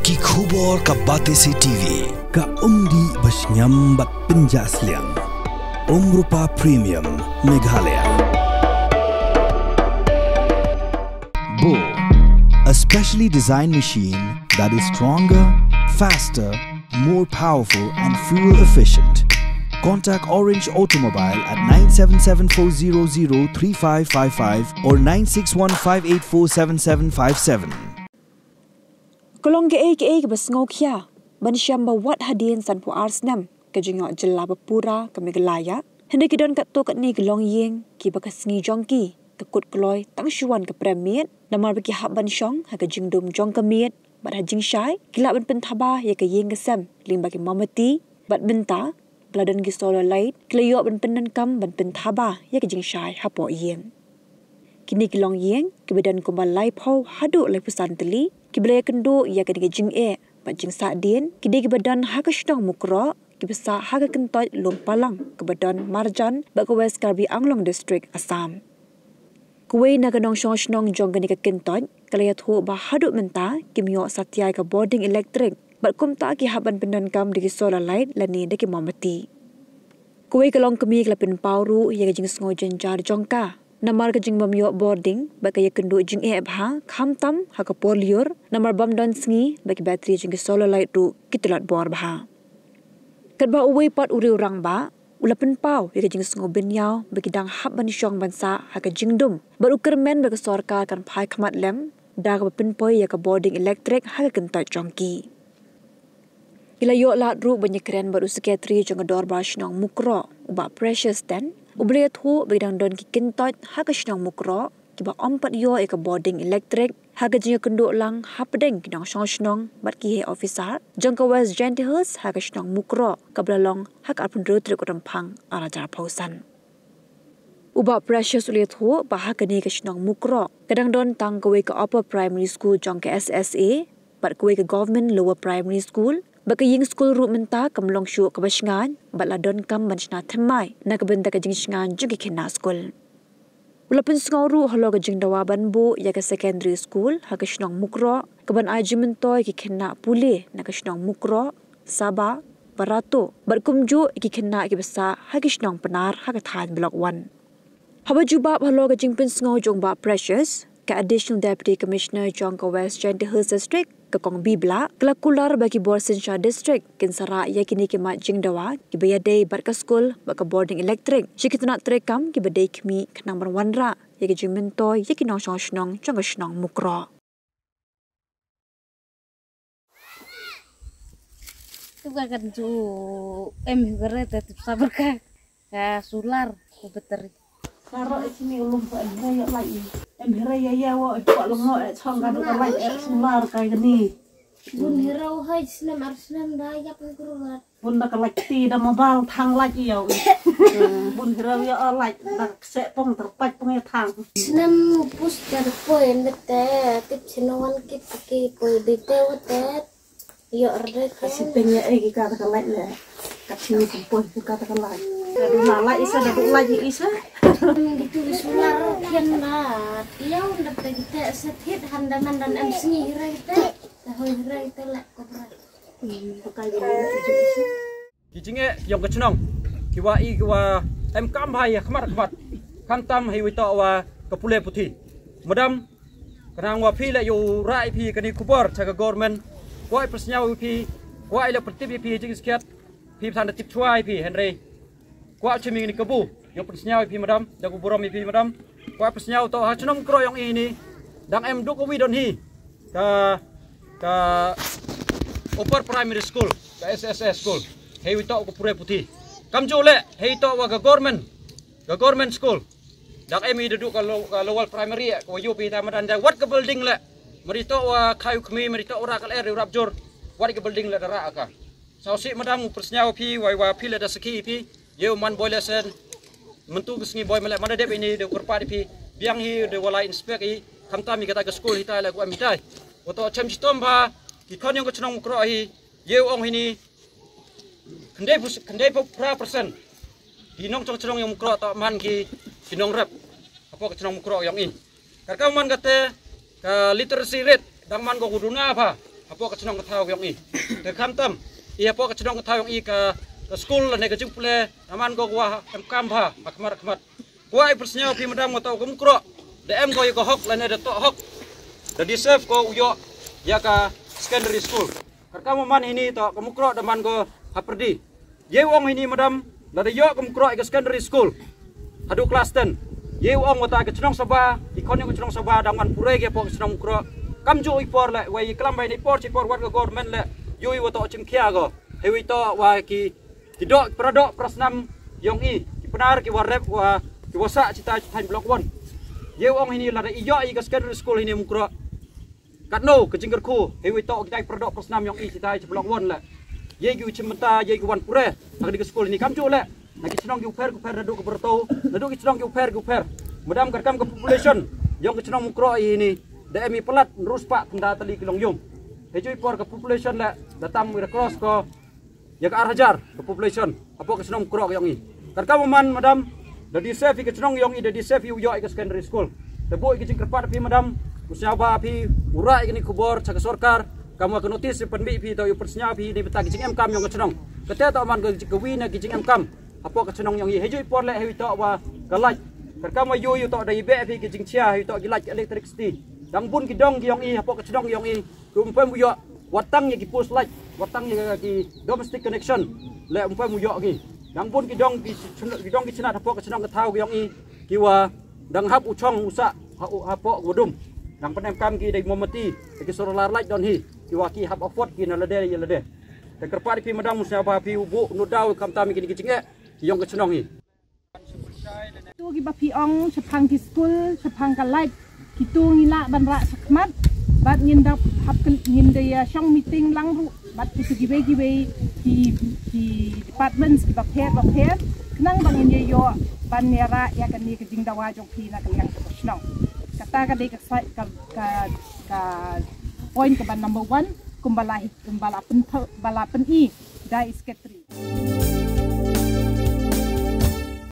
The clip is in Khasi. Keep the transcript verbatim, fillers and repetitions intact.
Ki khubor ka Batesi T V. Ka umdih ba shngiam bad pynjah sliang. Umrupa Premium Meghalaya. Bo, a specially designed machine that is stronger, faster, more powerful and fuel efficient. Contact Orange Automobile at nine seven seven four zero zero three five five five or nine six one five eight four seven seven five seven. Ka long kaei kaei kaba sngewkhia ban shem ba wat hadien sanphew ar snem ka jingïoh jylla ba pura ka Meghalaya. Hynrei ki don katto katne ki longïing kiba ka sngi jong ki ka kut kloi tang shu wan ka prem miet, namar ba ki hap ban shong ha ka jingdum jong ka miet bad ha jingshai ki lah ban pynthaba ïa ka ïing ka sem lyngba ki mombati bad mynta ba la don ki solar light ki la ïoh ban pyndonkam ban pynthaba ïa ka jingshai hapoh ïing. Kine ki longïing kiba don kumba laiphew haduh laiphew san tylli kiba la ïakynduh ïa kane ka jingeh bad jingsahdien ki dei kiba don ha ka shnong Mukroh kiba sah ha ka kyntoit Lumpalang kaba don marjan bad ka West Karbi Anglong District, Assam. Kawei na ka nongshong shnong jong kane ka kyntoit ka la ïathuh ba haduh mynta kim ïoh satia ïa ka bording elektrik bad kumta ki hap ban pyndonkam da ki solar light lane da ki mombati. Kawei ka longkmie ka la pynpaw ruh ïa ka jingsngew jynjar jong ka namar ka jingbym ïoh bording bad ka ïakynduh jingeh bha khamtam ha ka por lyiur namar bym don sngi bad ki batri jong ki solar light ruh ki tlot bor bha. Katba uwei pat u riew rangbah u la pynpaw ïa ka jingsngew bynñiaw ba ki dang hap ban shong ban sah ha ka jingdum bad u kyrmen ba ka sorkar kan phai khmat lem da kaba pynpoi ïa ka bording elektrik ha ka kyntoit jong ki. Ki la ïoh lad ruh ban ïakren bad u sekretari jong ka dorbar shnong Mukroh, u Bah Precious Ten, uba la ïathuh ba ki dang don ki kyntoit ha ka shnong Mukroh kiba ym pat ïoh ïa ka bording elektrik ha ka jingïakynduh lang hapdeng ki nongshong shnong bad ki heh officer jong ka West Jaintia Hills ha ka shnong Mukroh kaba la long ha ka arphew hynriew tarik u Rymphang arhajar arphew san. U Bah Precious u la ïathuh ba ha kane ka shnong Mukroh ka dang don tang kawei ka upper primary school jong ka S S A bad kawei ka government lower primary school bad ka ïing skul ruh mynta kam long shuh kaba shngaiñ bad la donkam ban shna thymmai na ka bynta ka jingshngaiñ jong ki khynnah skul. U la pynsngew ruh halor ka jingdawa ban buh ïa ka secondary school ha ka shnong Mukroh kaban ai jingmyntoi ki khynnah pule na ka shnong Mukroh, Sabah, Barato bad kumjuh ïa ki khynnah kiba sah ha ki shnong Pnar ha ka thaiñ Block One. Haba jubab halor ka jingpynsngew jong u Bah Precious, ka Additional Deputy Commissioner jong ka West Jaintia Hills District, ka Kong Bibla, ka la kular ba ki bor synshar district kin sa rah ïa kine ki mat jingdawa kiba ïadei bad ka skul bad ka bording elektrik sha ki tnat treikam kiba dei khmih khnang ban wanrah ïa ka jingmyntoi ïa ki nongshong shnong jong ka shnong Mukroh. Tu ka kan ju em hi ka re te tu sabar ka. Ka solar ka battery. Ka ro i sini ulum pa em hera ïa lai. Em hera ïa ïa wa i pa long mo e chong ka du ka lai e solar ka ni. Bun hera u hai snem ar snem da ïa pun kru rat. Bun da ka lai ti da mobile thang lai ïa u. Bun hera ïa o lai da kse pong ter pach pong ïa thang. Snem pus ter poi em bete tip sino wan kit ki poi di te u te. Ïoh rdek. Ka siteng ïa eh ki kata ka light le. Ka chini sempoi ki kata ka light. Ka du na light isa, da du light ïa isa. Gitu i solar kian na. Ïa un da te kita set hit handa man dan em sngi hira kita. Da hoi hira kita la kobra. Pakai gini. Ki jingeh ki ong ka chnong ki wa i ki wa em kam bha ïa khmat khmat. Khamtam hi wi to wa ka pule puthi. Madam, khnang wa phi la ïoh rai phi kani khubor cha ka government. Kwai pynsñiaw phi, kwai la pyrtip phi jingskhiat. Phi than da tip chwa phi Henry. Kwai chimi ni kabu ïoh pynsñiaw phi madam, da ku burom phi madam. Kwai pynsñiaw to ha chnong kro yong ini. Dang em duk wi don hi. Ka ka upper primary school, ka S S A school. Hei wi to ka pure puthi. Kam ju le hei to wa ka government, ka government school. Dak em i duduk ka lo-, ka lower primary, ka wa yup i ta madan jai wat ka building le. Mari to wa khayu khmi, mari to wa rakal er rap jur. Wat ka building le dara aka. Sau si madam u persnyaw phi, wai wa phi le da seki phi. Yeu man boy lesen. Mentu ka sngi boy mele mana dep ini de kurpat phi. Biang hi de walai inspect i. Khamtam i kata ka school hi tai la ku am hi tai. Wato chem chitom ba ki khon yong ka chnong Mukroh hi. Yeu ong hini. Khyndai pus-, khyndai phew phra percent. Ki nongchong chnong yong Mukroh to man ki, ki nongrep. Hapoh ka chnong Mukroh yong i. Kar ka man kate ka literacy rate dang man ko ku duna pha. hapoh ka chnong ka thaw yong i. Te khamtam i hapoh ka chnong ka thaw yong i ka, ka skul lane ka jingpule naman ko kwah em kam bha ha khmat khmat. Kwah i pyrsngew phi madam, nga to ka Mukroh da em ko ïa ka hok lane da toh hok, da deserve ko u ïoh ïa ka secondary school. Kyrkam man hini to ka Mukroh da man ko ha pyrdi. Ye u ong hini madam, lada ïoh ka Mukroh ïa ka secondary school haduh class ten, ye u ong wata ka chnong Sabha, i khon ïa ka chnong Sabha dang wan pure ki hapoh ka chnong Mukroh. Kamjuh i por leh, wei i klam bai ni por chi por wat ka government leh, ïoh i wata chim khia ko. Hei wei to wa ki, ki doh, para doh para snam yong i, ki Pnar, ki wa rep, wa, ki wa sah chita chita block one. Ye u ong hini lada i ïoh ïa ka secondary school hini Mukroh, katno ka jingkyrkhu hei wei to ki tai para doh para snam yong i chita chi block one leh. Ye ki u chim mynta, ye ki wan pure ha kani ka skul hini. Kamjuh leh na ki chnong ki u pher ki u pher, naduh ka Barato, naduh ki chnong ki u pher ki u pher. Madam, kyrkam ka population yong ka chnong Mukroh i hini da em i palat nrus pa kynda tali ki long yung. Hei ju i por ka population leh da tam i da cross ko ïa ka ar hajar ka population hapoh ka chnong Mukroh yong i. Kyrkam man madam, da deserve i ka chnong yong i, da deserve i u ïoh i ka secondary school. Te buh i ka jingkyrpad phi madam, u sñiaw ba phi u rah i kani khubor cha ka sorkar, kam wa ka notice i pynbih phi to, i u pyrsñiaw phi ni bynta ki jingem kam yong ka chnong. Kata to man ka, ka wi na ki jingem kam hapoh ka chnong yong i. Hei ju i por leh hei to wa ka light. Kyrkam wa yu yu to da i beh phi ki jingchia hei to ki light, electricity. Dang bun ki dong ki yong i hapoh ka chnong yong i ki um pem u ïoh, wat tang ïa ki post light, wat tang ïa ki domestic connection leh um pem u ïoh ki. Dang bun ki dong ki chn-, ki dong ki chnat hapoh ka chnong ka thaw ki yong i ki wa dang hap u chong u sah ha, u, hapoh u dum. Dang pynem kam ki dei momati, ki solar light don hi, ki wa ki hap afford ki na lade ïa lade. Te kyrpad phi madam, u sñiaw ba phi u buh nu daw khamtam ïa kini ki jingeh ki yong ka chnong hi. Tu ki ba phi ong shaphang ki skul, shaphang ka light, ki tu ngi lah ban rah shakhmat. Bad ngin da hap kel-, ngin da ïa shong meeting lang ruh bad ki tu kiwei kiwei ki, ki departments ki ba pher ba pher, khnang ba ngin ïa ïoh ban ïa rah ïa kani ka jingdawa jong phi na ka liang ka shnong. Kata ka dei ka sa-, ka, ka, ka point ka ba number one, kumba la hi, kumba la pyn-, ba la pyni da i secretary.